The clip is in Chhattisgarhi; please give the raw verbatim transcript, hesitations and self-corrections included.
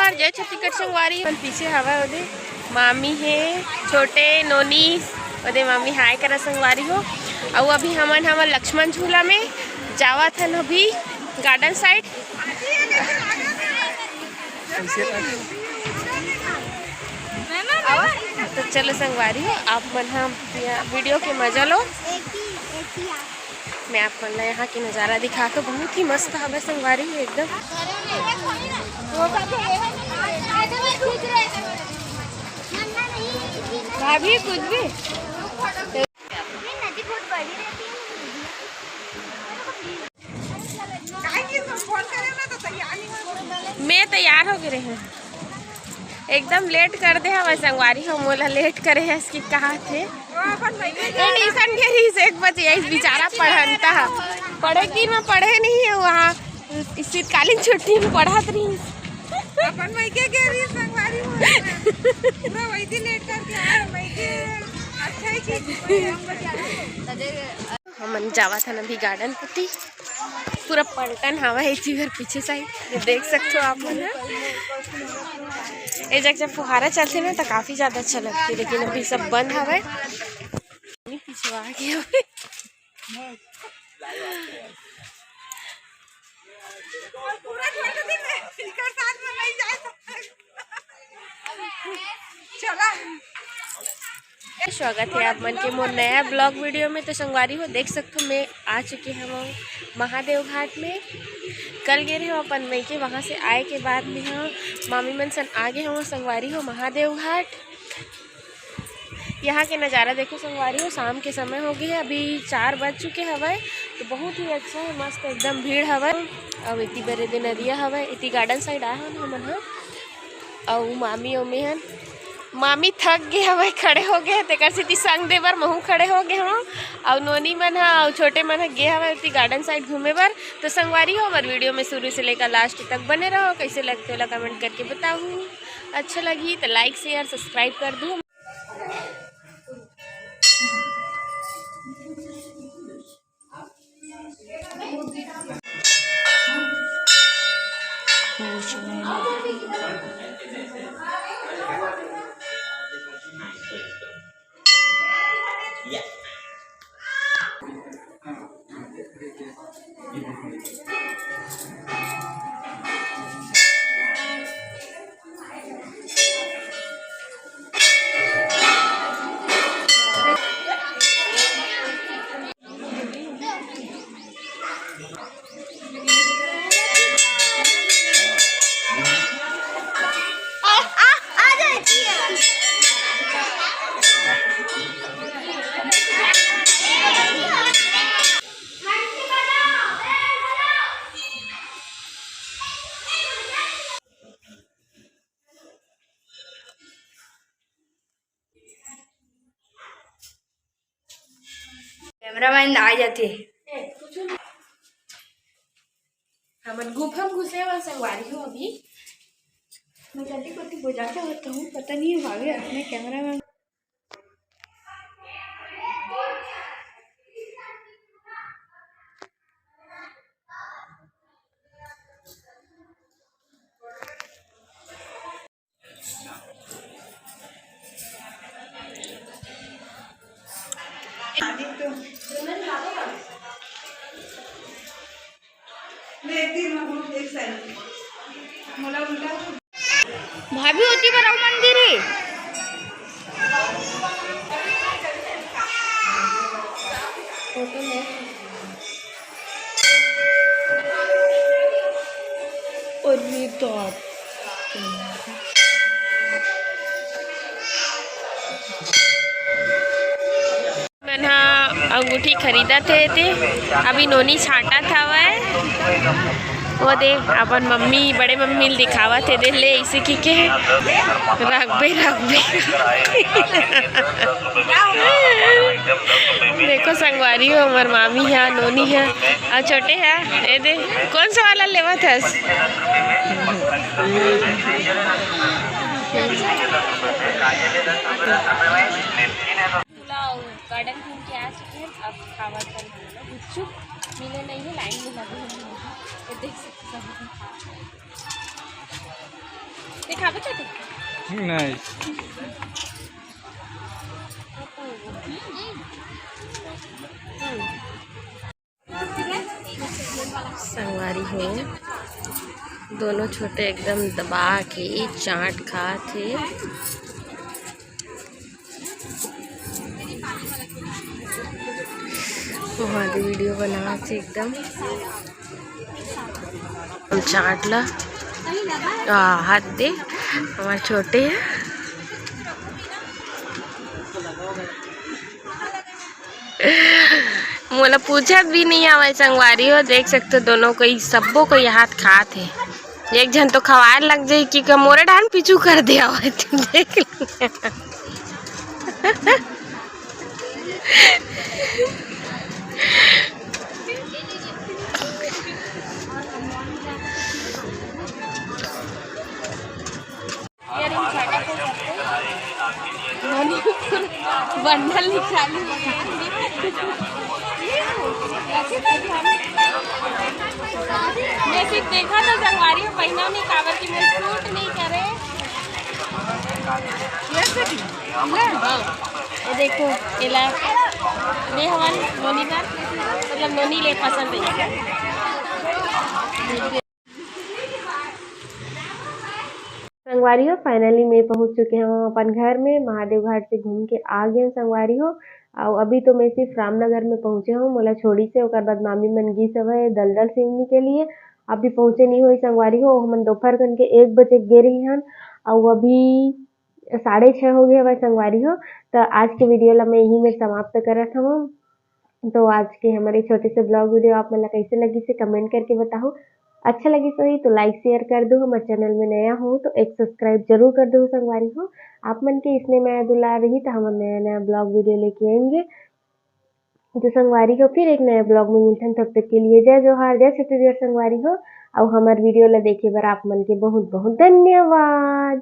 जय छत्तीसगढ़ संगवारी, अपन पीछे हवा ओदे मामी हे, छोटे नोनीस, ओदे मामी हाय करा संगवारी हो। अउ अभी हमन हवन लक्ष्मण झूला में, जावत हन अभी गार्डन साइड। तो चलो संगवारी हो, आप मन ह वीडियो के मजा लो। मैं आप मन ला यहाँ के नज़ारा दिखा के, बहुत ही मस्त हवे संगवारी हो एकदम। भाभी कुछ भी। मैं तैयार हो गए रहे, एकदम लेट कर दे हवय संगवारी हो, मोला लेट करे है इसकी कहा थे। ट्यूशन के रहीस एक बजे, यही बेचारा पढ़नता है, पढ़े की मैं पढ़े नहीं है वहाँ, शीतकालीन छुट्टी में पढ़त रहीस। अपन मइके के रहीस संगवारी हो, पूरा वही दिन लेट करके आए मइके। अच्छा है कि हमन जावत हन अभी गार्डन कुती। पूरा पलटन हवा है इसी घर पीछे साइड, ये देख सकते हो आप मन ह। ए जग जब फुहारा चलथे ना, तो काफी ज्यादा अच्छा लगथे, लेकिन अभी सब बंद हवे। पानी पिछवा के हवे। स्वागत है आप मन के मोर नया ब्लॉग वीडियो में। तो संगवारी हो, देख सकते हो, मैं आ चुके हवं महादेव घाट में। कल गे रहे हो अपन मइके, वहाँ से आए के बाद में हम मामी मन सन आ गए हवं संगवारी हो महादेव घाट। यहाँ के नज़ारा देखो संगवारी हो, शाम के समय हो गए है, अभी चार बज चुके हवय। तो बहुत ही अच्छा है, मस्त एकदम भीड़ हवय। अब इति बरे दे नदिया हवय, इति गार्डन साइड आए हन हमन ह। अउ मामी अउ मेहन, मामी थक गे हवय, खड़े हो गए, तेकर सेती संग दे बर महू खड़े हो गए हवं। अउ नोनी मन ह अउ छोटे मन ह गे हवय ओती गार्डन साइड घूमे बर। तो संगवारी हो, हमर वीडियो में शुरू से लेकर लास्ट तक बने रहो। कैसे लगते होला कमेंट करके बताहू, अच्छा लगी तो लाइक शेयर सब्सक्राइब कर दू। कैमरामैन आ जाथे। हमन गुफा में घुसे वाला संगवारी हो अभी। मैं जल्दी करके बुझा के होता हूँ, पता नहीं है भाभी अपने कैमरामैन। भाभी, ओती बर अउ मंदिर हे। फोटो ले। अरे बाप रे। मन ह अंगूठी खरीदत हे ते, अभी नोनी छांटत हवय। वो दे, अपन मम्मी, बड़े मम्मी ल दिखावत हे, दे ले, इसे की के रखबे, रखबे। देखो संगवारी हो, हमर मामी ह, नोनी ह, अउ छोटे ह, ए दे, कौन सा वाला लेवत हस? पूरा गार्डन घूम के आ चुके हैं, अब खावा कर गुपचुप मिले नहीं है, लाइन में लगे हुए हैं, तो देख सकते हैं सब लोग खा रहे हैं। दिखाबे छोटे। नहीं। संगवारी हो, दोनों छोटे एकदम दबा के चाट खात हे। वहाँ दे वीडियो बनावत हे एकदम। हम चाट ला, आ, हाथ दे, हमारे छोटे हैं। मोला पूछत भी नहीं आवे संगवारी हो, देख सकते हो दोनों कोई, सब्बो कोई हाथ खात हे। एक झन तो खवाए लग जाई कि का मोरे डान पीछू कर दे आवे, देख ले। बंडल निकाली। मैं सिर्फ देखा था संगवारी में पहना नहीं, काबर की मैं सूट नहीं करे। हाँ, ये देखो, एला, ये हमारी नोनी का, मतलब नोनी ले पसंद है। संगवारी हो, finally मैं पहुंच चुके हूँ अपन घर में। महादेव घाट से घूम के आ गए संगवारी हो। और अभी तो मैं सिर्फ रामनगर में पहुंचे हूँ, मोला छोड़ी से, ओकर बाद मामी मन गिस हवे दलदल सिवनी के लिए। अभी पहुंचे नहीं हुई संगवारी हो, हमन दोपहर कन के एक बजे गे रही हन, और अभी साढ़े छः हो गए हवे संगवारी हो। तो आज के वीडियो ला मैं यही में समाप्त करत हूँ। तो आज के हमारे छोटे से ब्लॉग वीडियो आप मन ला कैसे लगिस हे कमेंट करके बताओ। अच्छा लगिस होही तो लाइक शेयर कर दो। हमारे चैनल में नया हो तो एक सब्सक्राइब जरूर कर दो संगवारी हो। आप मन के इसने मया दुलार रही तो हम नया नया ब्लॉग वीडियो लेके आएंगे। तो संगवारी हो, फिर एक नया ब्लॉग में मिलथन, तब तक के लिए जय जोहार, जय छत्तीसगढ़ संगवारी हो। और हमारे वीडियो ला देखे बर आप मन के बहुत बहुत धन्यवाद।